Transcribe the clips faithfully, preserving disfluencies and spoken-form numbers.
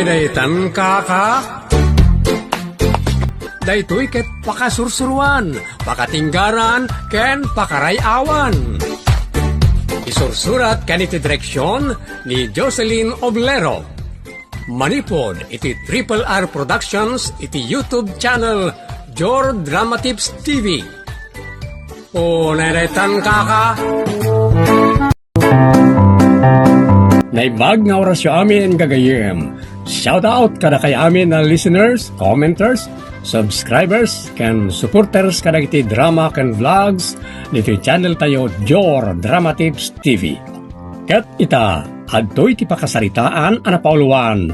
Daytan kaka. Daytoy ket pakasursuruan, pakatinggaran, ken pakaray-awan. Isursurat ken iti direksion ni Jocelyn Oblero. Manipud iti Triple R Productions iti YouTube channel Jor Dramatips T V. O, daytan kaka. Naimbag nga orasyo amin, gagayyem. Shout out kadakay amin a listeners, commenters, subscribers, ken supporters kadagiti drama ken vlogs ditoy channel tayo, Jor Dramatips T V. Ket ita, adtoy ti pakasaritaan a napauluan,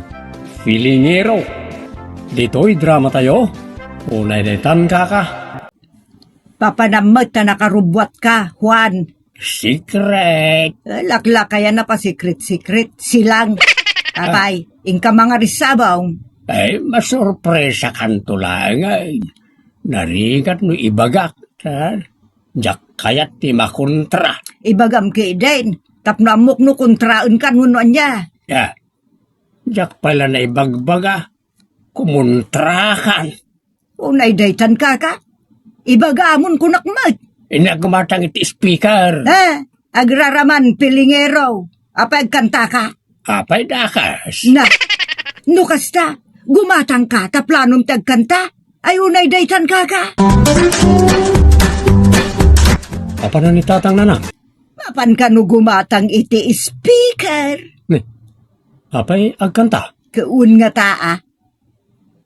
Filingero. Ditoy drama tayo, unay daytan kaka. Papanam met ta nakarubbuatka, Juan. Secret. Eh, laklakayan a pasikret-sikret. Silang. Apay, inka mangarissabong. Ay, masurpresakanto laeng, ay. Narigat no ibagak, ha? Diak kayat ti makontra. Ibagam ketdin, tapno ammok no kontraenkan wenno ania. Ah, diak pay la naibagbaga. Kumontrakan. Unay daytan kaka. Ibagamon kunak met. Innak gumatang iti speaker. Eh, agraraman, Filingero. Apay agkantaka? Apay dakas. Na, no kasta, gumatangka ta planom ti agkanta? Ay, unay daytan kaka. Apanan ni Tatang, Nanang? Mapan kano gumatang iti speaker? Ni, apay agkanta? Kaun nga taa.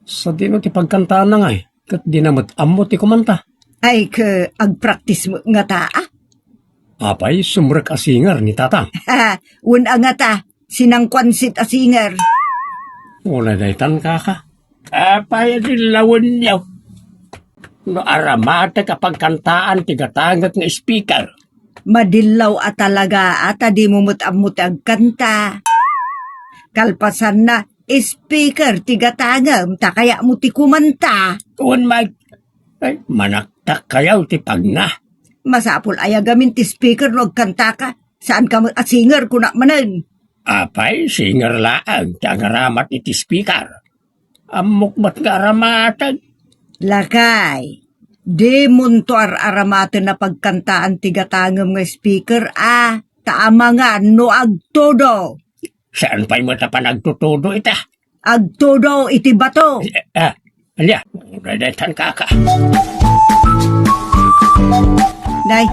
Sadino ti pagkantaanna ngay, ket dina met ammo ti kumanta? Ay, ke agpraktis met ngata, a? Apay, sumrek a singer ni Tatang? Wen a ngata, sinangkuan sit a singer. Unay daytan kaka. Apay, adillawenyo. No aramatek a pagkantaan ti gatangek nga speaker. Madillaw a talaga a ta dimo met ammo ti agkanta. Kalpasanna, speaker ti gatangem, ta kayatmo ti kumanta. Wen, Mike. Ay, manaktak kayaw ti pagna. Masapul aya gamin ti speaker no agkantaka. Saanka met a singer, kunak manen. Apay, singer laeng ti agaramat iti speaker. Ammok met nga aramaten. Lakay, dimonto ar-aramaten a pagkantaan ti gatangem nga speaker a, ta amangan no agtudo. Saan pay met a panagtutudo ita? Agtudo iti bato. Eh, ah, ania? Unay daytan kaka. Nay,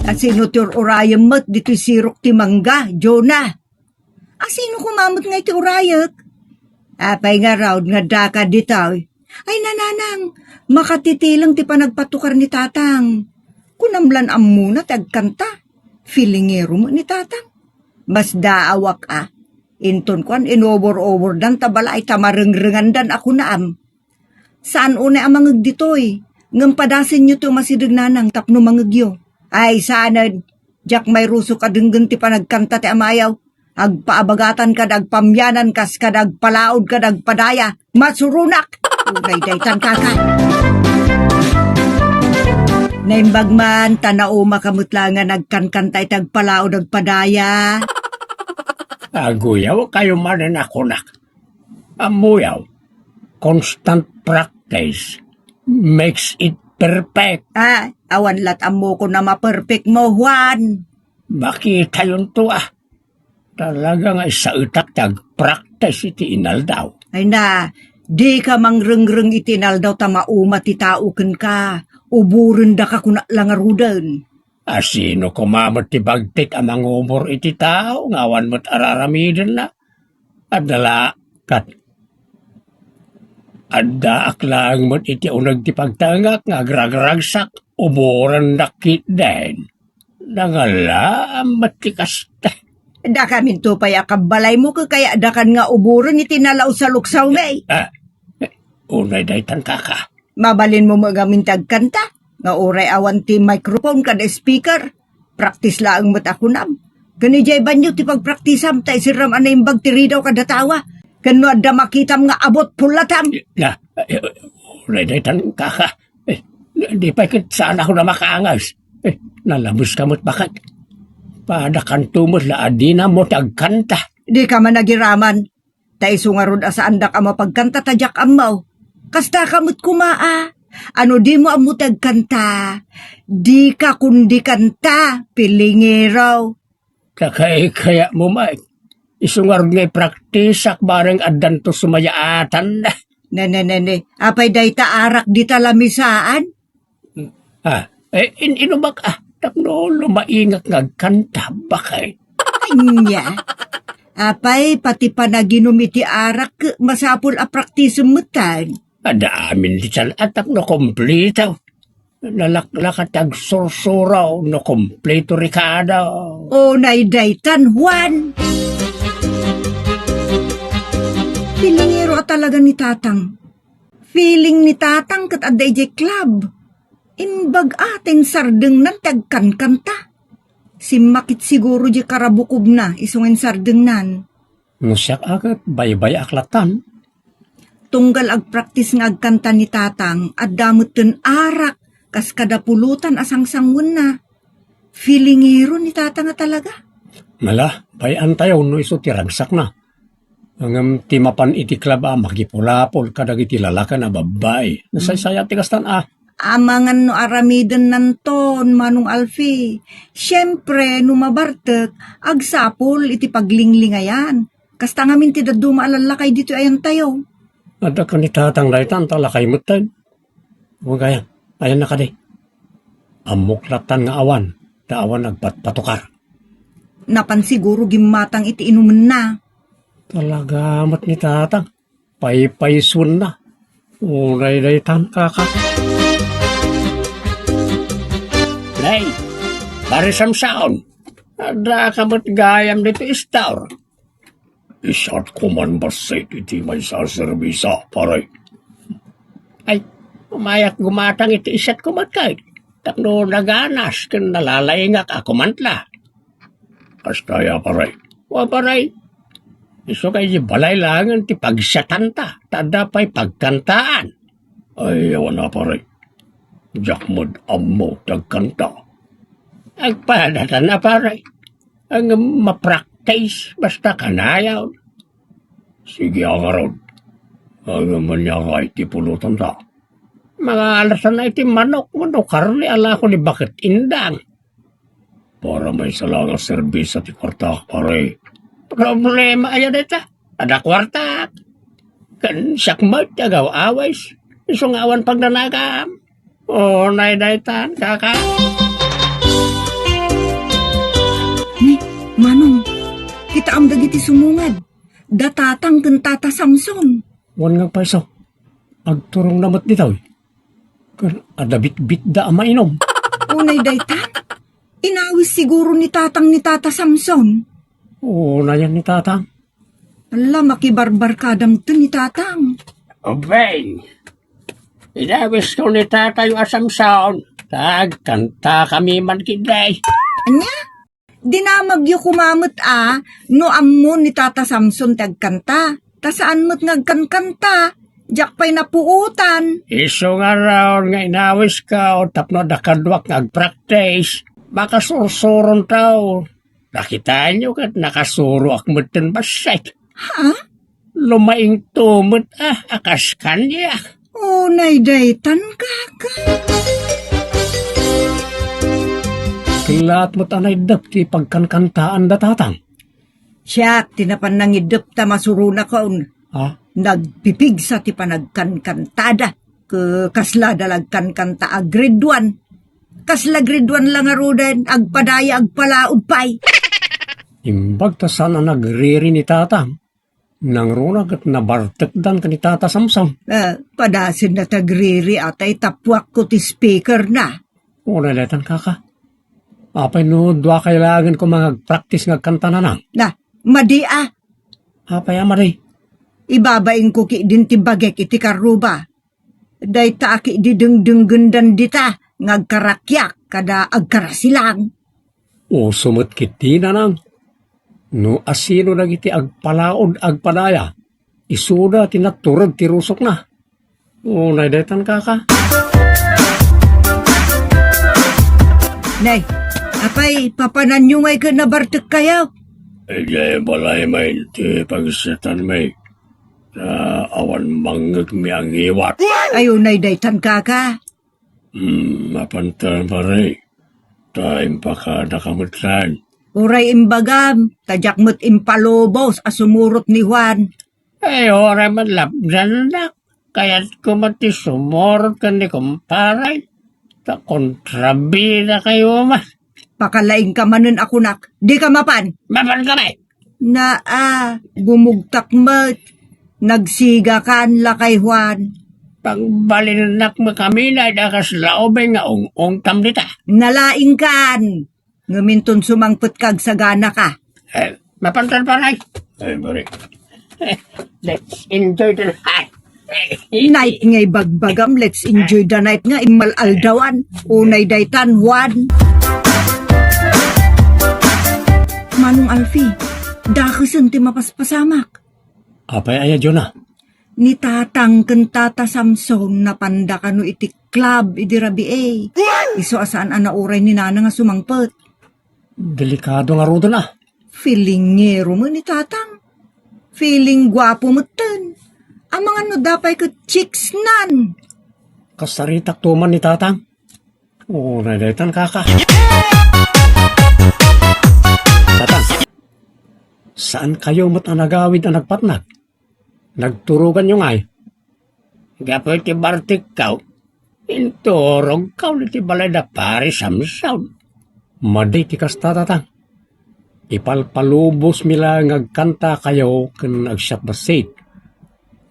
asino ti ur-urayem met ditoy sirok ti mangga, Jonah? Asino koma met nga iti urayek? Apay ngarud nga daka ditoy? Ay, nanang, makatitileng ti panagpatukar ni Tatang. Kunam lan ammona ti agkanta. Filingero met ni Tatang. Masdaawak a. Inton kuan, inubor-ubordan ta balaay ta marengrengandan a kunam. Saan unay a mangeg ditoy, ngem padasenyo ti umasideg nanang tapno mangegyo. Ay, saanen, diak mairusok a denggen ti panagkanta ti amayo. Agpaabagatan kada agpamyanan kas kada agpalaod kada agpadaya. Masuronak! Unay daytan kaka. Naimbag man, ta naumaka met laeng nga nagkankanta iti agpalaod agpadaya. Aguyaw kayo manen a kunak. Ammoyo, constant practice makes it perfect. Ah, awan lat ammokon a maperfect mo, Juan. Makitayonto, ah. Talaga nga isaetak ti agpractice iti inaldaw. Ay na, dika mangrengreng iti inaldaw ta mauma ti tao kenka. Uborendaka kunak la ngaruden. Asino koma met ti bagtik a mangubor iti tao nga awan met ar-aramidenna? Adda la, kat, addaak laeng met iti uneg ti pagtengak nga agragragsak, uborendak ketdin. Nangalaam met ti kasta. Dakaminto pay a kabbalaymo, kayatdakan nga uboren iti nalausaluksawmi. Ah, unay daytan kaka. Mabalinmo met ngamin ti agkanta, nga uray awan ti microphone kada speaker. Practice laeng met a kunam. Ken idiay banio ti pagpraktisam ta isirram a naimbag ti ridaw kada tawa. Ken no adda makitam nga abut, pullatam. Na, eh, unay daytan kaka. Eh, di pay ket saan ako na makaangas. Eh, nalames ka met baket. Padakanto met la a dinammo ti agkanta. Dika man agiraman. Ta isu ngarud a saandak a mapagkanta ta diak ammo. Kasta ka met koma a. Ano dimo ammo ti agkanta? Dika kundi kanta, pilingero. Kakay-kayatmo, Mike. Isu ngarud nga ipraktisak bareng addanto sumayaatan. Ne, ne, ne, ne. Apay dayta arak dita lamisaan? Ah, eh, in-, inumak, ah, tapno lumaingak nga agkanta, bakay. Anya? Apay, pati panaginum iti arak, masapul a praktisem metten. Adda amin ditan, ah, tapno kompleto. Nalaklaka ti agsursuro no kompleto rikado. O, naydaytan, Juan! Pilingero a talaga ni Tatang. Feeling ni Tatang ket adda idiay club. Imbag a ta insardengnan ti agkankanta. Simmakit siguro diay karabukobna isu nga insardengnan. No siak a ket, baybay-ak lattan. Tunggal agpraktis nga agkanta ni Tatang, adda metten arak kas kada pulutan a sangsanguenna. Feelingero ni Tatang a talaga. Mala, bay-antayo no isu ti ragsakna. Ngem ti mapan iti club a makipulapol kadagiti lalaken a babbai. Nasaysayat ti kastan a. Amangan no aramidennanton, Manong Alfie. Siempre, no mabartek, agsapul iti paglinglingayan. Kasta ngamin ti dadduma a lallakay ditoy ayantayo. Adda ken ni Tatang daytan ta lakay metten. Wen gayam, ayanna kadi. Ammok lattan nga awan, ta awan agpatpatukar. Napan siguro gimmatang iti inumenna. Talaga met ni Tatang. Paypaysuenna. Unay daytan, kaka. Nay, Pare Samson, adda ka met gayam ditoy istor. Isat koman bassit iti maysa a serbisa, pare. Ay, umayat gumatang iti isat koman kay. Tapno naganas ken nalalaingak a kumantla. Kasta ya, pare. Wa, pare. Isu kay di balay laengen ti pagsatanta, ta adda pay pagkantaan. Ay, awan a, pare. Diak met ammo ti agkanta. Agpadatan a, pare. Ngem mapraktis, basta kanayon. Sige a ngarud. Ngem ania nga iti pulotanta? Mga alasan na iti manok wenno karne a lako ni baket indang. Para maysa la nga serbisa ti kuartak, pare. Problema aya dayta? Adda kuartak. Ken siak met ti agaw-awis. Isu nga awan pagnanagam. Unay daytan, kaka. Ni, Manong, kitaem dagiti sumungad. Da Tatang ken Tata Samson. Wen nga payso, agturongna met ditoy. Ken adda bitbitda a mainom. Unay daytan? Inawis siguro ni Tatang ni Tata Samson. Unayen ni Tatang. Ala, makibarbarkadam to ni Tatang. Obeng, inawisko ni Tatayo a Samson. Tagkanta kami man kiday. Anya? Dinamagyo koma met a no ammo ni Tata Samson ti agkanta. Ta saan met nga agkankanta. Diak pay napuotan. Isu ngarud nga inawisko tapno adda kaduak nga agpraktis. Makasursuronto. Nakitaenyo ket nakasuroak metten bassit. Ha? Lumaingto met a, a kas kaniak. Unay daytan, kaka. Ket laat met a naiddep ti pagkankantaan da Tatang. Siak ti napan nangiddep ta masuronakon. Ha? Nagpipigsa ti panagkankantada. Ke-, kasla da la agkankanta a grade one. Kasla grade one la ngaruden, agpadaya, agpalaod pay. Imbag ta saan a nagriri ni Tatang. Nangruna ket nabartekdan ken ni Tata Samson. Eh, padasenna ti agriri, atay, tappuakko ti speaker na. Unay daytan, kaka. Apay no dua kay laengen koma nga agpraktis nga agkanta nanang? Na, madi a. Apay a madi? Ibabainko ketdin ti bagek iti karruba. Dayta a ketdi dengdenggendan dita nga agkarakiak kada agkarasilang. Uso met ketdi, nanang. No asino dagiti agpalaod agpadaya, isuda ti natured ti rusokna. Unay daytan, kaka. Nay, apay, papananyo ngay ket nabartekkayo? Idiay balay met ti pagsetanmi. Ta awan mangngegmi a ngiwat. Ay, unay daytan, kaka. Hmm, mapantan, pare. Ta impakadaka met laeng. Uray imbagam, ta diak met impalubos a sumurot ni Juan. Ay, uray met lapdan, anak. Kayatko met ti sumurot ken ni kumpare. Ta kontrabida kayo man. Pakalaingka manen a kunak, dika mapan. Mapan kami. Naa, bumugtak met. Nagsigakan lakay Juan. Pagbalinnak met kami, na da kasla ubing nga ung-ungtam dita. Nalaingkan. Ngem inton sumangpet ka, agsagana ka. Eh, mapantan, pare. Ay, pare. Let's enjoy the night. Night nga ibagbagam, let's enjoy the night nga immal-aldawan. Unay daytan, Juan. Manong Alfie, dakesen ti mapaspasamak. Apay aya, Jonah? Ni Tatang ken Tata Samson napanda kano iti club idi rabii. Isu a saan a nauray ni Nanang a sumangpet. Delikado ngaruden, a. Feelingero met ni Tatang. Feeling guapo metten. Amangan no da pay ket chicks nan. Kasaritak to man ni Tatang. Unay daytan, kaka. Tatang, saan kayo met a nagawid a nagpatnag? Nagturoganyo ngay? Gapu iti bartekko, inturogko iti balay da Pari Samson. Madi ti kasta, Tatang. Ipalpalubosmi laeng nga agkantakayo ken agsiatbassit.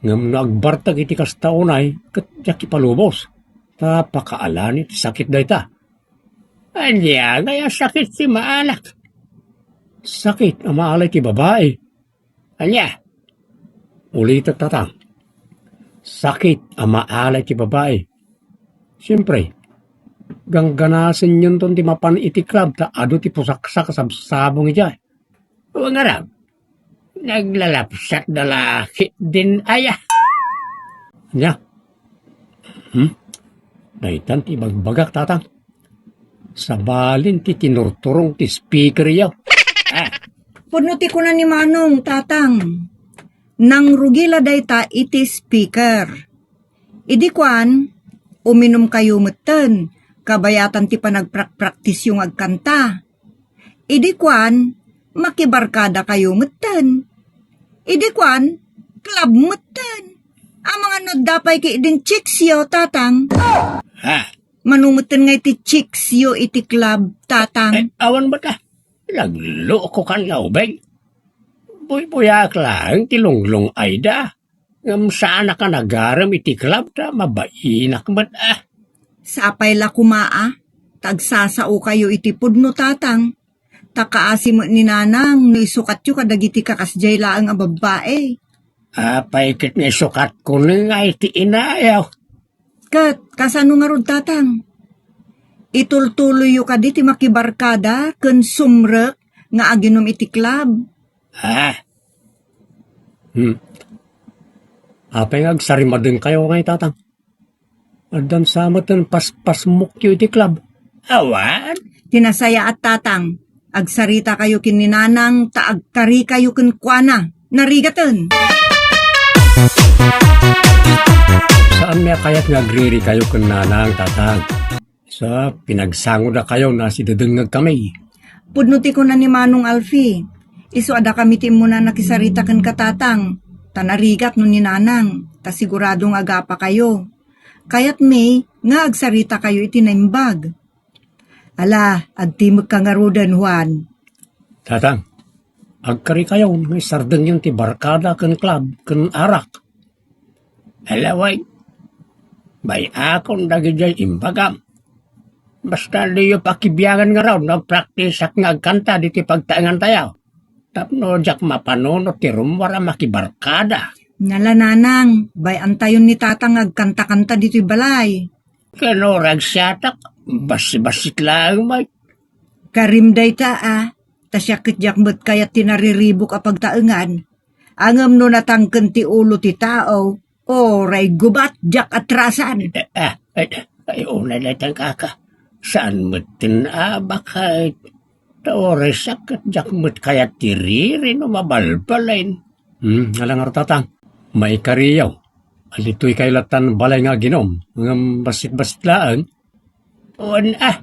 Ngem no agbartek iti kasta unay, ket diak ipalubos, ta pakaalani ti sakit dayta. Ania ngay a sakit ti maalak? Sakit a maalay ti babai. Ania? Ulitek, Tatang. Sakit a maalay ti babai. Siempre, gangganasenyonton ti mapan iti club ta adu ti pusaksak a sabsabong idiay. Wen ngarud, naglalapsat da la ketdin aya. Ania? Hmm? Daytan ti ibagbagak, Tatang. Sabalin ti tinurturong ti speaker iyaw. Ah. Pudno ti kuna ni Manong, Tatang. Nangrugi la dayta iti speaker. Idi kuan, uminumkayo metten, kabayatan ti panagprakpraktisyo nga agkanta. Idi kuan, makibarkadakayo metten. Idi kuan, club metten. Amangan no adda pay ketdin chicksyo, Tatang. Ha? Mano metten nga iti chicksyo iti club, Tatang? Eh, awan met, a. Naglukokan nga ubing. Buybuyaak laeng ti lunglung-ayda. Ngem saanak a nagarem iti club ta mabainak met, a. Sapay la koma, a, ta agsasaokayo iti pudno, Tatang. Ta kaasi met ni Nanang no isukatyo kadagiti kakasdiay laeng a babbai. Apay ket nga isukatko ni nga iti inayo? Ket kasano ngarud, Tatang? Itultuloyyo kadi ti makibarkada ken sumrek nga aginom iti club? Ah. Hmm. Apay nga agsarimadengkayo ngay, Tatang? Addan sa metten paspasmokyo iti club? Awan. Ti nasayaat, Tatang. Agsaritakayo ken ni Nanang ta agkarikayo kenkuana. Narigaten. Saanmi a kayat nga agririkayo ken Nanang, Tatang. Sa pinagsangodakayo, nasidedengngegkami. Pudno ti kuna ni Manong Alfie, isu a dakami ti immuna a nakisarita kenka, Tatang, ta narigat no ni Nanang, ta sigurado nga agapakayo. Kayatmi nga agsaritakayo iti naimbag. Ala, agtimekka ngaruden, Juan. Tatang, agkarikayon nga isardengyon ti barkada ken club ken arak. Ala, wen, bay-akon dagidiay imbagam. Basta diyo pakibiangan ngarud no agpraktisak nga agkanta ditoy pagtaengantayo. Tapno diak mapanunot ti rummuar a makibarkada. Ala, Nanang, bay-antayon ni Tatang nga agkantakanta ditoy balay. Ken no ragsiatak, bassit-bassit laeng met. Karim dayta, a, ta siak ket diak met kayat ti nariribuk a pagtaengan. Ngem no natangken ti ulo ti tao, uray gubat diak atrasan. Eh, ah, ay, ay, unay daytan, kaka. Saan metten a bakay? Ta uray siak ket diak met kayat ti riri no mabalbalen. Hmm, ala ngarud, Tatang. Maikariyo, aditoy kayo lattan balay nga aginom, ngem bassit-bassit laeng. Wen, ah.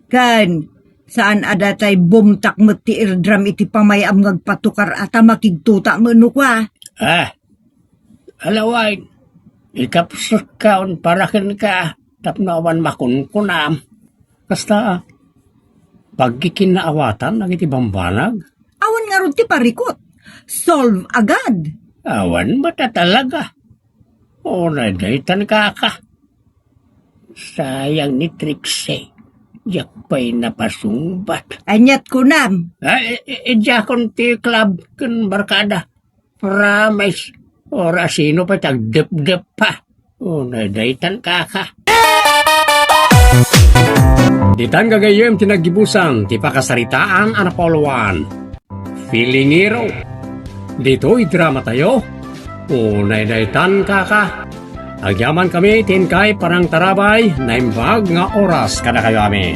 Ken, saan a datay bumtak met ti irdram iti pamayam nga agpatukar a ta makigtuta met no kua? Ah, alaway, ikapsutka on paraken ka, tapno awan makunkunam. Kasta, pagkikinnaawatan dagiti bambanag. Awan ngarud ti parikut. Solve agad. Awan met a talaga. Unay daytan kaka. Sayang ni Trixie. Diak pay napasungbat. Aniat kunam? Ah, i-, i-, idiakon ti club ken barkada. Promise. Ora sino pay ti agdepdep pa. Unay daytan kaka. Ditan gagayyem ti naggibusan ti pakasaritaan a napauluan. Filingero. Ditoy drama tayo. Unay daytan kaka. Agyaman kami ti inkay panangtarabay, naimbag nga oras kadakayo amin.